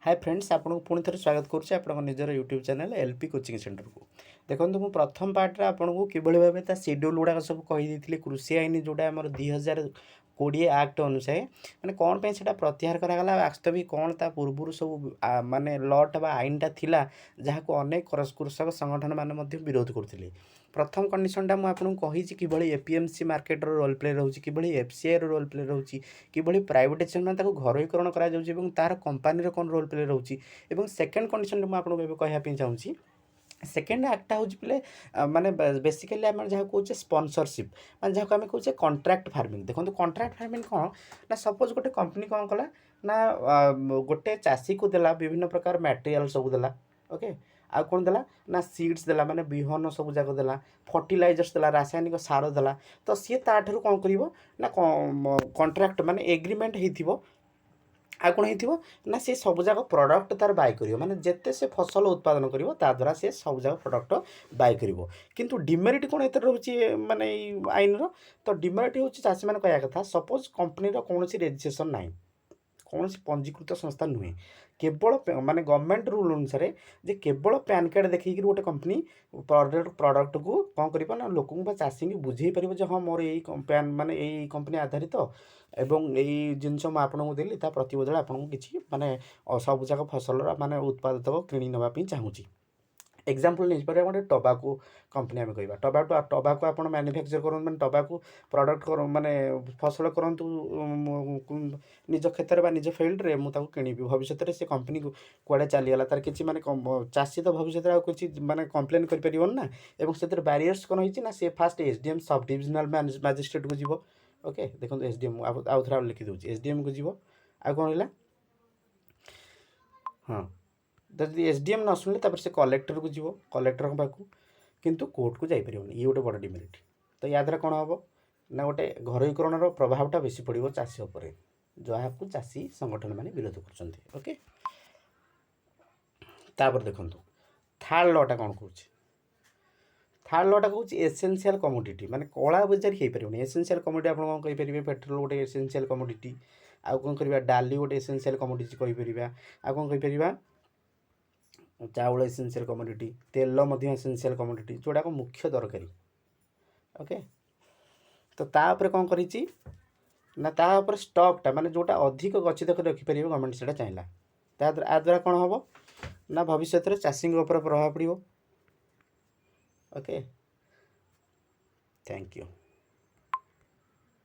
ହାଏ friends, ଆପଣଙ୍କୁ ପୁଣି ଥରେ ସ୍ୱାଗତ କରୁଛି ଆପଣଙ୍କ ନିଜର YouTube channel L P coaching ସେଣ୍ଟରକୁ। ଦେଖନ୍ତୁ, ମୁଁ ପ୍ରଥମ ପାର୍ଟରେ ଆପଣଙ୍କୁ କିଭଳି ଭାବେ ତା ସିଡ୍ୟୁଲ୍ ଗୁଡ଼ାକ ସବୁ କହିଦେଇଥିଲି। କୃଷି ଆଇନ ଯେଉଁଟା ଆମର 2020 ଆକ୍ଟ ଅନୁସାରେ, ମାନେ କ'ଣ ପାଇଁ ସେଇଟା ପ୍ରତ୍ୟାହାର କରାଗଲା, ବାସ୍ତବିକ କ'ଣ ତା ପୂର୍ବରୁ ସବୁ ମାନେ ଲଟା ବା ଆଇନଟା ଥିଲା, ଯାହାକୁ ଅନେକ କୃଷକ ସଂଗଠନ ମାନେ ମଧ୍ୟ ବିରୋଧ କରୁଥିଲେ। ପ୍ରଥମ କଣ୍ଡିସନଟା ମୁଁ ଆପଣଙ୍କୁ କହିଛି, କିଭଳି ଏପିଏମ୍ସି ମାର୍କେଟର ରୋଲ୍ ପ୍ଲେ ରହୁଛି, କିଭଳି ଏଫ୍ସିଆଇର ରୋଲ୍ ପ୍ଲେ ରହୁଛି, କିଭଳି ପ୍ରାଇଭେଟାଇଜେସନ୍ ମାନେ ତାକୁ ଘରୋଇକରଣ କରାଯାଉଛି ଏବଂ ତାର କମ୍ପାନୀର କ'ଣ ରୋଲ୍ ପ୍ଲେ ରହୁଛି। ଏବଂ ସେକେଣ୍ଡ କଣ୍ଡିସନଟା ମୁଁ ଆପଣଙ୍କୁ ଏବେ କହିବା ପାଇଁ ଚାହୁଁଛି। ସେକେଣ୍ଡ ଆକ୍ଟଟା ହେଉଛି ପିଲେ, ମାନେ ବେସିକାଲି ଆମେ ଯାହାକୁ କହୁଛେ ସ୍ପନ୍ସରସିପ୍, ମାନେ ଯାହାକୁ ଆମେ କହୁଛେ କଣ୍ଟ୍ରାକ୍ଟ ଫାର୍ମିଂ। ଦେଖନ୍ତୁ, କଣ୍ଟ୍ରାକ୍ଟ ଫାର୍ମିଂ କ'ଣ ନା, ସପୋଜ୍ ଗୋଟେ କମ୍ପାନୀ କ'ଣ କଲା ନା, ଗୋଟେ ଚାଷୀକୁ ଦେଲା, ବିଭିନ୍ନ ପ୍ରକାର ମ୍ୟାଟେରିଆଲ୍ ସବୁ ଦେଲା, ଓକେ। ଆଉ କ'ଣ ଦେଲା ନା, ସିଡ୍ସ ଦେଲା, ମାନେ ବିହନ ସବୁ ଯାକ ଦେଲା, ଫର୍ଟିଲାଇଜର୍ସ ଦେଲା, ରାସାୟନିକ ସାର ଦେଲା। ତ ସିଏ ତାଠାରୁ କ'ଣ କରିବ ନା, କଣ୍ଟ୍ରାକ୍ଟ ମାନେ ଏଗ୍ରିମେଣ୍ଟ ହେଇଥିବ। ଆଉ କ'ଣ ହେଇଥିବ ନା, ସେ ସବୁଯାକ ପ୍ରଡ଼କ୍ଟ ତାର ବାଇ କରିବ, ମାନେ ଯେତେ ସେ ଫସଲ ଉତ୍ପାଦନ କରିବ, ତା ଦ୍ୱାରା ସେ ସବୁଯାକ ପ୍ରଡ଼କ୍ଟ ବାଇ କରିବ। କିନ୍ତୁ ଡିମେରିଟ୍ କ'ଣ ଏଥିରେ ରହୁଛି, ମାନେ ଏଇ ଆଇନର? ତ ଡିମେରିଟ୍ ହେଉଛି, ଚାଷୀମାନେ କହିବା କଥା, ସପୋଜ୍ କମ୍ପାନୀର କୌଣସି ରେଜିଷ୍ଟ୍ରେସନ୍ ନାହିଁ, କୌଣସି ପଞ୍ଜୀକୃତ ସଂସ୍ଥା ନୁହେଁ, କେବଳ ମାନେ ଗଭର୍ଣ୍ଣମେଣ୍ଟ ରୁଲ୍ ଅନୁସାରେ ଯେ କେବଳ ପ୍ୟାନ୍ କାର୍ଡ଼ ଦେଖେଇକିରି ଗୋଟେ କମ୍ପାନୀ ପ୍ରଡ଼କ୍ଟକୁ କ'ଣ କରିବ ନା, ଲୋକଙ୍କୁ ବା ଚାଷୀଙ୍କୁ ବୁଝେଇ ପାରିବ ଯେ ହଁ, ମୋର ଏଇ ପ୍ୟାନ୍ ମାନେ ଏଇ କମ୍ପାନୀ ଆଧାରିତ ଏବଂ ଏଇ ଜିନିଷ ମୁଁ ଆପଣଙ୍କୁ ଦେଲି, ତା ପ୍ରତିବଦଳରେ ଆପଣଙ୍କୁ କିଛି ମାନେ ସବୁଯାକ ଫସଲର ମାନେ ଉତ୍ପାଦକ କିଣି ନେବା ପାଇଁ ଚାହୁଁଛି। ଏକ୍ଜାମ୍ପଲ୍ ନେଇପାରିବା ଗୋଟେ ଟବାକୋ କମ୍ପାନୀ ଆମେ କହିବା। ଟବାକୋ, ଟବାକୋ ଆପଣ ମ୍ୟାନୁଫ୍ୟାକ୍ଚର୍ କରନ୍ତୁ, ମାନେ ଟବାକୋ ପ୍ରଡ଼କ୍ଟ କର, ମାନେ ଫସଲ କରନ୍ତୁ ନିଜ କ୍ଷେତରେ ବା ନିଜ ଫିଲ୍ଡରେ, ମୁଁ ତାକୁ କିଣିବି। ଭବିଷ୍ୟତରେ ସେ କମ୍ପାନୀକୁ କୁଆଡ଼େ ଚାଲିଗଲା, ତାର କିଛି ମାନେ ଚାଷୀ ତ ଭବିଷ୍ୟତରେ ଆଉ କିଛି ମାନେ କମ୍ପ୍ଲେନ୍ କରିପାରିବନି ନା। ଏବଂ ସେଥିରେ ବ୍ୟାରିୟର୍ସ କ'ଣ ହେଇଛି ନା, ସେ ଫାଷ୍ଟ ଏସ୍ଡିଏମ୍, ସବ୍ ଡିଭିଜନାଲ୍ ମାଜିଷ୍ଟ୍ରେଟ୍କୁ ଯିବ, ଓକେ। ଦେଖନ୍ତୁ, ଏସ୍ଡିଏମ୍, ଆଉ ଥରେ ଆଉ ଲେଖିଦେଉଛି, ଏସ୍ଡିଏମ୍କୁ ଯିବ। ଆଉ କ'ଣ ରହିଲା? ହଁ, ଯଦି ଏସ୍ଡିଏମ୍ ନ ଶୁଣିଲେ, ତାପରେ ସେ କଲେକ୍ଟରକୁ ଯିବ, କଲେକ୍ଟରଙ୍କ ପାଖକୁ, କିନ୍ତୁ କୋର୍ଟକୁ ଯାଇପାରିବନି। ଇଏ ଗୋଟେ ବଡ଼ ଡିମେରିଟ୍। ତ ୟା ଦ୍ୱାରା କ'ଣ ହେବ ନା, ଗୋଟେ ଘରୋଇକରଣର ପ୍ରଭାବଟା ବେଶୀ ପଡ଼ିବ ଚାଷୀ ଉପରେ, ଯାହାକୁ ଚାଷୀ ସଂଗଠନ ମାନେ ବିରୋଧ କରୁଛନ୍ତି, ଓକେ। ତାପରେ ଦେଖନ୍ତୁ, ଥାର୍ଡ଼ ଲଟା କ'ଣ କହୁଛି? ଥାର୍ଡ଼ ଲଟା କହୁଛି ଏସେନ୍ସିଆଲ୍ କମୋଡ଼ିଟି, ମାନେ କଳା ବଜାରୀ ହେଇପାରିବନି। ଏସେନ୍ସିଆଲ୍ କମୋଡ଼ିଟି ଆପଣ କ'ଣ କହିପାରିବେ? ପେଟ୍ରୋଲ ଗୋଟେ ଏସେନ୍ସିଆଲ୍ କମୋଡ଼ିଟି। ଆଉ କ'ଣ କରିବା? ଡାଲି ଗୋଟେ ଏସେନ୍ସିଆଲ୍ କମୋଡ଼ିଟି କହିପାରିବା। ଆଉ କ'ଣ କହିପାରିବା? ଚାଉଳ ଏସେନ୍ସିଆଲ୍ କମୋଡ଼ିଟି, ତେଲ ମଧ୍ୟ ଏସେନ୍ସିଆଲ୍ କମୋଡ଼ିଟି, ଯେଉଁଗୁଡ଼ାକ ମୁଖ୍ୟ ଦରକାରୀ, ଓକେ। ତ ତା ଉପରେ କ'ଣ କରିଛି ନା, ତା ଉପରେ ଷ୍ଟକ୍ଟା, ମାନେ ଯେଉଁଟା ଅଧିକ ଗଚ୍ଛିତ କରି ରଖିପାରିବ, ଗଭର୍ଣ୍ଣମେଣ୍ଟ ସେଇଟା ଚାହିଁଲା। ତା ଦ୍ୱାରା ଆ ଦ୍ୱାରା କ'ଣ ହେବ ନା, ଭବିଷ୍ୟତରେ ଚାଷୀଙ୍କ ଉପରେ ପ୍ରଭାବ ପଡ଼ିବ। Okay, thank you.